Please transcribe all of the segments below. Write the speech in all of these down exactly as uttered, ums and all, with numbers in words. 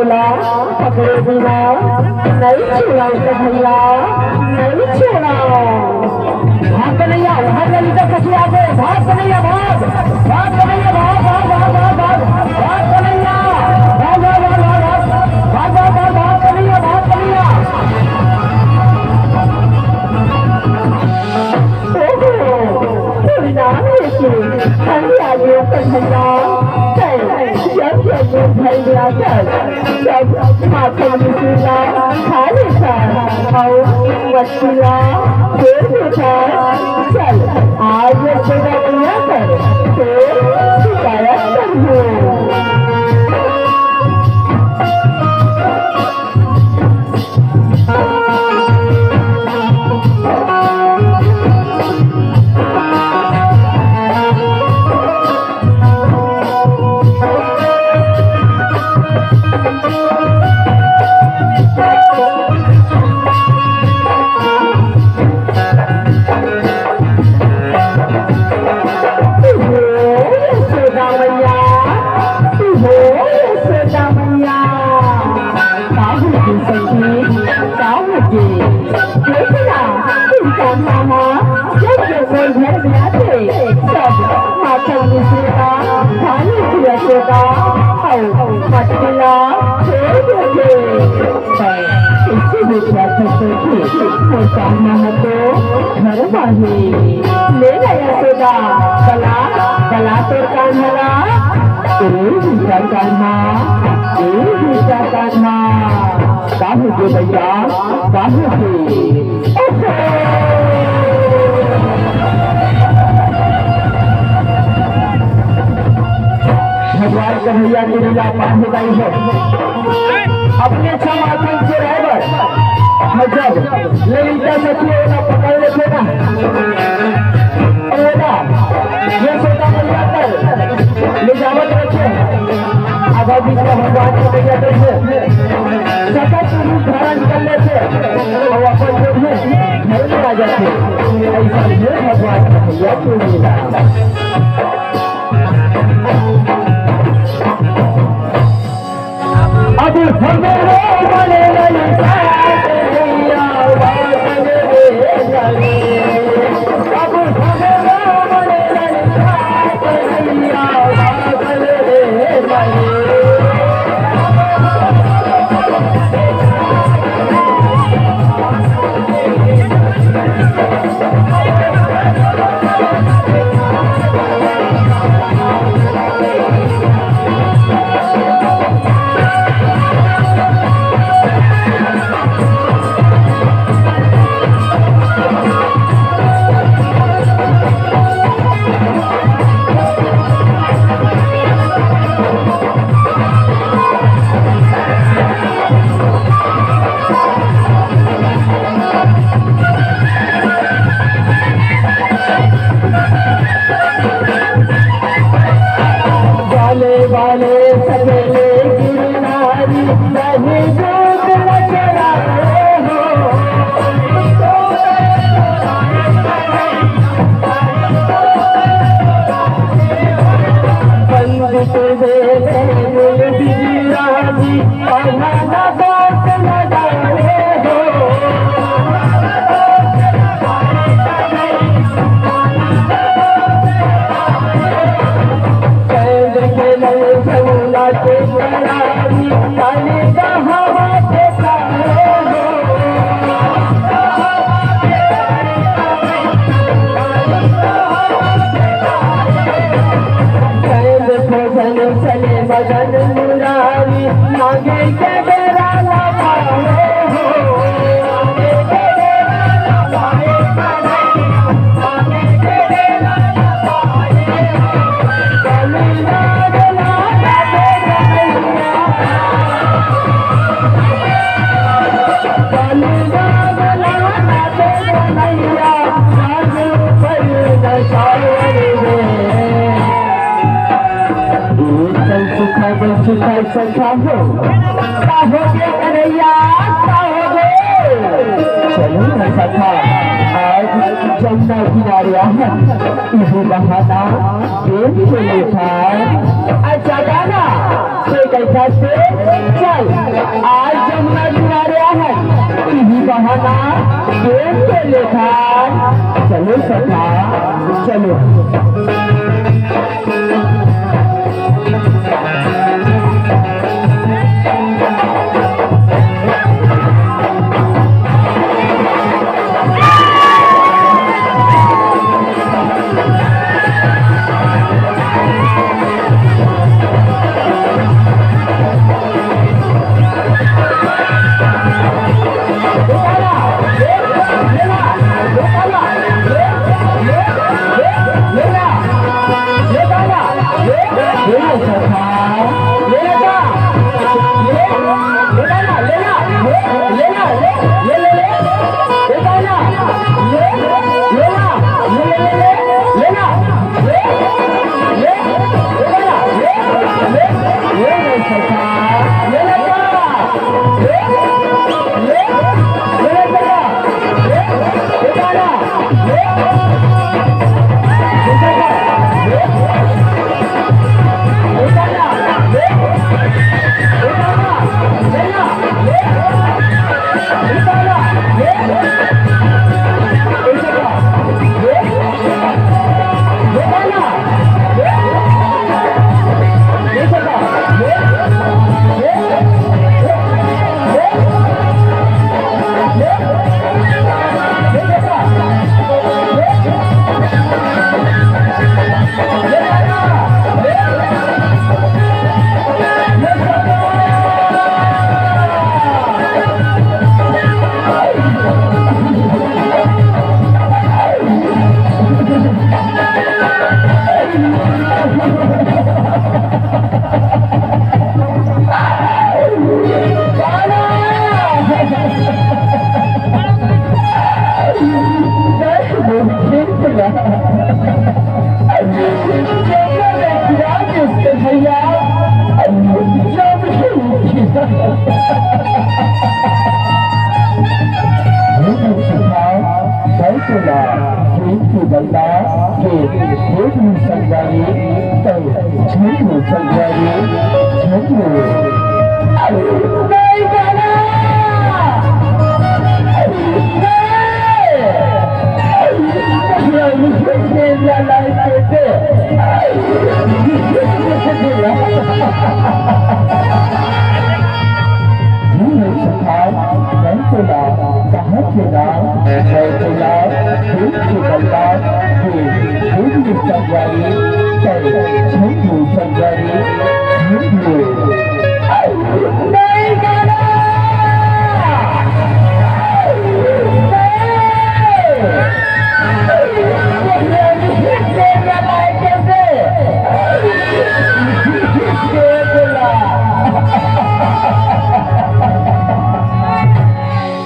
पकड़े बिना नहीं छोड़ा उसे भैया, नहीं छोड़ा। भाग कन्हैया, भाग ललिता सखी आगे, भाग कन्हैया, भाग, भाग कन्हैया, भाग, भाग कन्हैया, भाग, भाग, भाग, भाग कन्हैया, भाग कन्हैया। ओहो, परिणाम लेके हरियाली कन्हैया, जब जब भैया कर, जब माखन मिश्री ला खा लेथन, अउ मछली ला फेर देथन। चल, आज यशोदा मैया कर तोर शिकायत करहूँ। हो यशोदा मैया, हो यशोदा मैया। का होगे सखी, का होगे? देख ना, तुमका कहाँ जब जब मोर घर में आथे, सब माखन मिश्री ला खा लेथे यशोदा, अउ मछली ला छोड़ देथे। कइसे बेटा ससुर जी, मोर कान्हा ह तो घर म हे। ले ना यशोदा, बला, बला तोर कान्हा ला। ए बेटा कान्हा, ए बेटा कान्हा, का होगे भैया, का होगे? भगवान कन्हैया के लीला पार हो गई है। अपने अच्छा माखन चोराए बर, जब ललिता सखी ओला पकड़ लेथे ना, अउ ओला यशोदा मैया कर ले जावत रहिथे, आधा बीच में भगवान कन्हैया देखे सकत रूप धारण कर लेथे, अउ अपन जो है घर में आ जाथे। ऐसा ये भगवान कन्हैया के लीला। अब हमरो मन ललचात भैया बादल रे लगे। अब हमरो मन ललचात भैया बादल रे लगे। बाले बाले सकेले गिरनारी, नहीं जोत लचराए हो। बंद तुझे दिल बिरानी, पढ़ना बात न जाने हो। कैद के नहीं जमुना के किनारी, काली बहावा के साए हो। कैद भजन चले मगन मुरारी, मांगे के डेरा लगाए हो। सुखा, सुखा, सुखा हो। का हो गे कन्हैया, का हो गे? चलो ना सखा, आज जमुना किनारे आहन, इही बहाना प्रेम के लेखा। अच्छा गाना, तो कइसे? चल, आज जमुना किनारे आहन, इही बहाना खेल के लेथन। चलो सखा, चलो।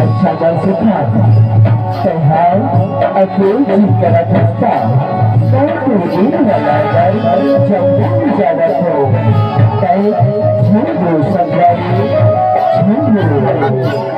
अच्छा, बस इतना। तैहार अकेल जी करत हस्ता, मैं तो दिन वाला घर जब जावत हो, तय झूठ बोल संगवारी, झूठ बोल।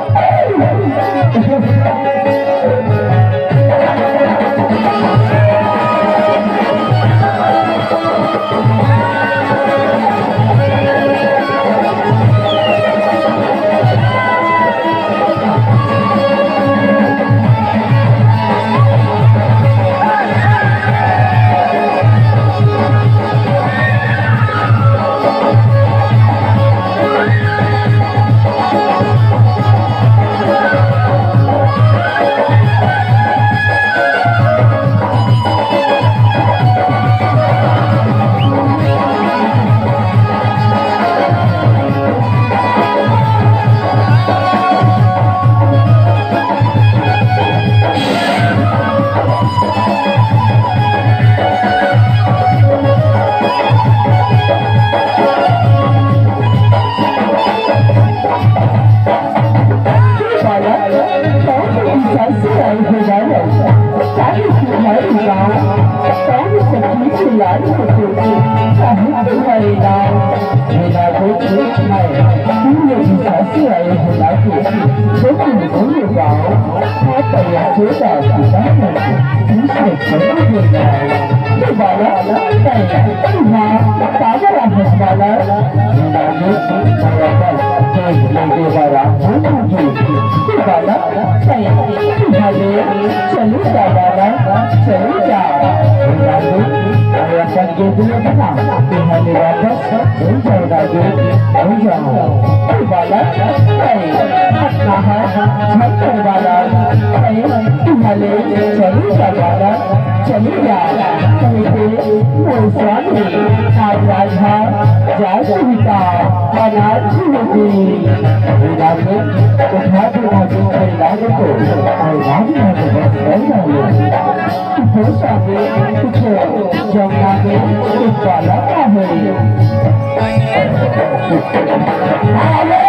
लेके बड़ा भूल की बालक, सही, भले चली जा बालक, चली जा। राजू, अरे अपन के दिले बना, तुम्हारे वापस हो जाओ राजू, हो जाओ। बालक, सही, अपना है, झंझट बालक, सही, भले चली जा बालक, चली जा। कहीं पे मोर स्वामी, आज राजा, जा सुविता, अनाथ होगी। राजू, उठा दे राजू, परिवार को, और राजू को बस कर डालो। उठो स्वामी, उठो, जमुना में एक बालक है।